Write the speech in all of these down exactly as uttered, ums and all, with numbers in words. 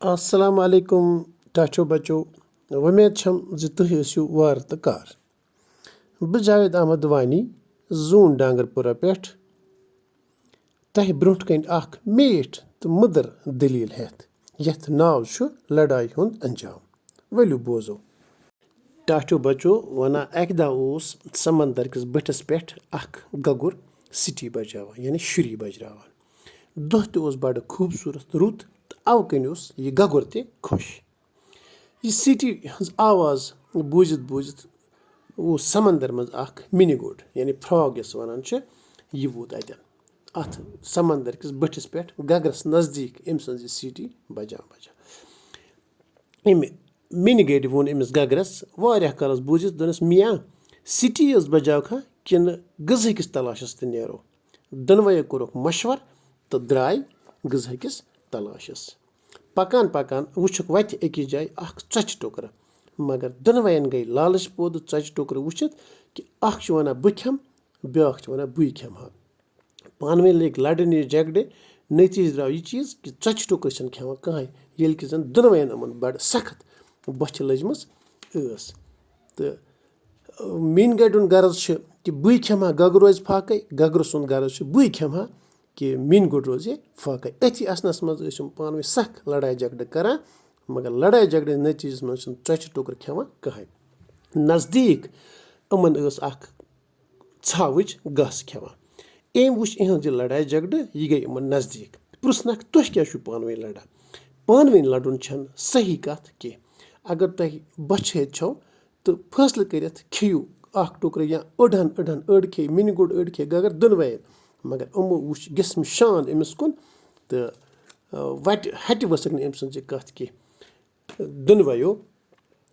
السلام علیکم ٹاٹھیو بچو، وۄمید چھم زِ تُہۍ ٲسِو وارٕ تہٕ کار۔ بہٕ جاوید احمد وانی، زوٗن ڈانگرپورہ پٮ۪ٹھ۔ تۄہہِ برونٛٹھ کنہِ اکھ میٖٹھ تہٕ مٔدٕر دٔلیٖل ہٮ۪تھ، یتھ ناو چھُ لڑایہِ ہُنٛد انجام۔ ؤلِو بوزو۔ ٹاٹھیو بچو ونان، اکہِ دۄہ اوس سمندر کِس بٔٹھِس پٮ۪ٹھ اکھ گگُر سٹی بجاوان، یعنی شُری بجراوان۔ دۄہ تہِ اوس بڑٕ خوٗبصوٗرت رُت، تہٕ اوٕ کنۍ اوس یہِ گگُر تہِ خۄش۔ یہِ سٹی ہٕنٛز آواز بوٗزِتھ بوٗزِتھ اوس سمندر منٛز اکھ مِنی گُڈ، یعنی فراگ یَس ونان چھِ، یہِ ووت اتٮ۪ن۔ اتھ سمندر کِس بٔٹھِس پٮ۪ٹھ گگرس نزدیٖک أمۍ سٕنٛز یہِ سٹی بجان بجان۔ أمۍ مِنہِ گٔرِ ووٚن أمِس گگرس واریاہ کالس بوٗزِتھ، دوٚپنس، "میاں، سٹی یٲژ بجاوکھا کِنہٕ غذہٕکِس تلاشس تہِ نیرو؟" دۄنوَیو کوٚرُکھ مشور تہٕ درٛاے غذہٕکِس تلاشس۔ پکان پکان وُچھُکھ وتہِ أکِس جایہِ اکھ ژۄچہِ ٹُکرٕ، مگر دۄنوَین گٔے لالچ پٲدٕ ژۄچہِ ٹُکرٕ وُچھِتھ کہِ اکھ چھُ ونان، "بہٕ کھٮ۪مہٕ"، بیٛاکھ چھُ ونان، "بٕے کھٮ۪مہٕ ہا۔" پانہٕ ؤنۍ لٔگۍ لڑنہِ جگڑٕ۔ نٔتیٖجہٕ درٛاو یہِ چیٖز کہِ ژۄچہِ ٹُکرٕ چھِنہٕ کھٮ۪وان کٕہٕنۍ، ییٚلہِ کہِ زَن دۄنوَیَن یِمَن بَڑٕ سخت بۄچھِ لٔجمٕژ ٲس۔ تہٕ، آ، میٛٲنۍ گَرِ ہُنٛد غرض چھُ کہِ بٕے کھٮ۪مہٕ ہا، گگُر روزِ فاقَے، گگرٕ سُنٛد غرض چھُ بٕے کھٮ۪مہٕ ہا کہِ میٛٲنۍ گُر روزِ فاقَے۔ أتھی اَسنَس منٛز ٲسۍ یِم پانہٕ ؤنۍ سخ لڑایہِ جگڑٕ کَران، مگر لڑایہِ جگڑٕ ہٕنٛدِس نٔتیٖجَس منٛز چھِنہٕ ژۄچہِ ٹُکرٕ کھٮ۪وان کٕہٕنۍ۔ نزدیٖک یِمَن ٲس اَکھ ژھاوٕج گاسہٕ کھٮ۪وان۔ أمۍ وٕچھ یِہٕنٛز یہِ لڑایہِ جگڑٕ، یہِ گٔے یِمَن نزدیٖک۔ پرٛژھنَکھ، "تُہۍ کیٛازِ چھِو پانہٕ ؤنۍ لڑان؟" پانہٕ ؤنۍ لڑُن چھَنہٕ صحیح کَتھ کینٛہہ۔ اگر تۄہہِ بۄچھِ ہیٚتۍ چھَو تہٕ فٲصلہٕ کٔرِتھ کھیٚیِو اَکھ ٹُکرٕ یا أڑ ہَن، أڑ ہَن، أڑ کھیٚیہِ مِنہِ گُڈ، أڑ کھیٚیہِ گگُر، دۄنوَیَن۔ مگر یِمو وٕچھ جسمِ شان أمِس کُن تہٕ، آ، وَٹہِ ہَٹہِ ؤژھٕکھ نہٕ أمۍ سٕنٛز یہِ کَتھ کینٛہہ۔ دۄنوَیو،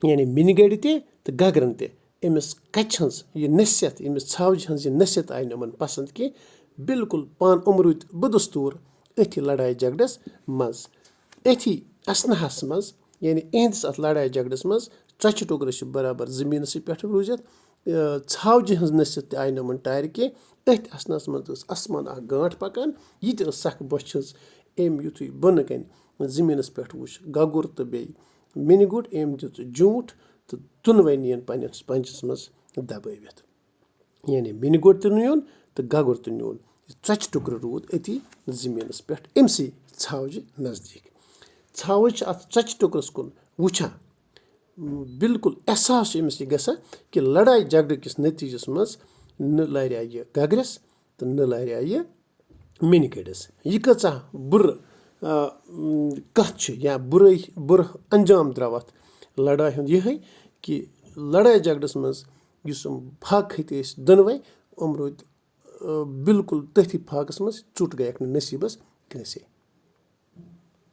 یعنی مِنہِ گَرِ تہِ تہٕ گگرَن تہِ، أمِس کَچہِ ہٕنٛز یہِ نصیحت، أمِس ژھاوجہِ ہٕنٛز یہِ نصیحت آیہِ نہٕ یِمَن پسنٛد کینٛہہ۔ بالکل پان اُمروٗدۍ بدستوٗر أتھی لڑایہِ جگڑس منٛز۔ أتھی اثناہَس منٛز، یعنی اِہِنٛدِس اَتھ لڑایہِ جگڑس منٛز، ژۄچہِ ٹُکرٕ چھِ برابر زٔمیٖنَسٕے پٮ۪ٹھ روٗزِتھ۔ آ، ژھاوجہِ ہٕنٛز نصیحت تہِ آیہِ نہٕ یِمَن ٹارِ کینٛہہ۔ أتھۍ اثناہَس منٛز ٲس آسمان اَکھ گانٛٹھ پَکان، یہِ تہِ ٲس سَکھ بۄچھِ ہٕنٛز۔ أمۍ یُتھُے بۄنہٕ کَنہِ زٔمیٖنَس پٮ۪ٹھ وٕچھ گگُر تہٕ بیٚیہِ مِنہِ گُڈ، أمۍ دیُت جوٗٹھ تہٕ دۄنوَے نِیَن پنٛنِس پنٛجَس منٛز دبٲوِتھ۔ یعنی مِنہِ گُڈ تہِ نیوٗن تہٕ گگُر تہِ نیوٗن۔ یہِ ژۄچہِ ٹُکرٕ روٗد أتی زٔمیٖنَس پٮ۪ٹھ أمۍسٕے ژھاوجہِ نزدیٖک۔ ژھاوٕج چھِ اَتھ ژۄچہِ ٹُکرَس کُن وٕچھان۔ بالکل احساس چھُ أمِس یہِ گژھان کہِ لڑایہِ جگڑٕ کِس نتیٖجَس منٛز نہٕ لارِ یہِ گگرَس تہٕ نہٕ لارِ یہِ مِنہِ گٔرِس۔ یہِ کۭژاہ بُرٕ، آ، م، کَتھ چھِ یا بُرٲے، بُرٕ انجام درٛاو اَتھ لڑایہِ ہُنٛد یِہوٚے کہِ لڑایہِ جگڑَس منٛز یُس یِم فاقہٕ ہیٚتۍ ٲسۍ دۄنوَے، یِم روٗدۍ، آ، بالکل تٔتھی فاقَس منٛز، ژوٚٹ گٔیَکھ نہٕ نصیٖبَس کٲنٛسے۔